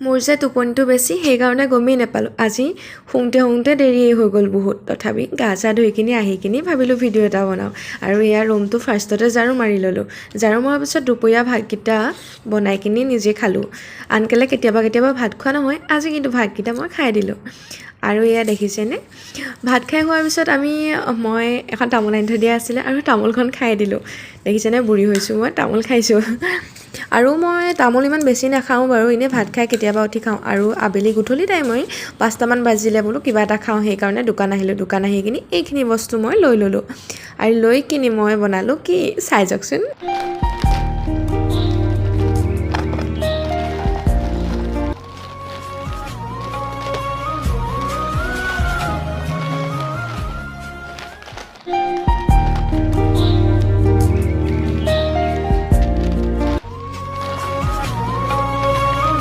মোৰ যে টোপনিটো বেছি, সেইকাৰণে গমেই নাপালোঁ। আজি শুওঁতে শুওঁতে দেৰিয়েই হৈ গ'ল বহুত। তথাপি গা চা ধুই কিনি আহি কিনি ভাবিলোঁ ভিডিঅ' এটা বনাওঁ। আৰু এয়া ৰুমটো ফাৰ্ষ্টতে ঝাৰু মাৰি ল'লোঁ। ঝাৰু মৰাৰ পিছত দুপৰীয়া ভাতকেইটা বনাই কিনি নিজে খালোঁ। আনকালে কেতিয়াবা কেতিয়াবা ভাত খোৱা নহয়, আজি কিন্তু ভাতকেইটা মই খাই দিলোঁ। আৰু এয়া দেখিছেনে, ভাত খাই হোৱাৰ পিছত মই এখন তামোল আনি থৈ দিয়া আছিলে আৰু তামোলখন খাই দিলোঁ। দেখিছেনে, বুঢ়ী হৈছোঁ মই, তামোল খাইছোঁ। আৰু মই তামোল ইমান বেছি নাখাওঁ বাৰু, এনেই ভাত খাই কেতিয়াবা উঠি খাওঁ। আৰু আবেলি গধূলি টাইম মই 5টামান বাজিলে বোলো কিবা এটা খাওঁ, সেইকাৰণে দোকান আহিলোঁ। দোকান আহি কিনি এইখিনি বস্তু মই লৈ ল'লোঁ আৰু লৈ কিনি মই বনালোঁ কি চাই যাওকচোন।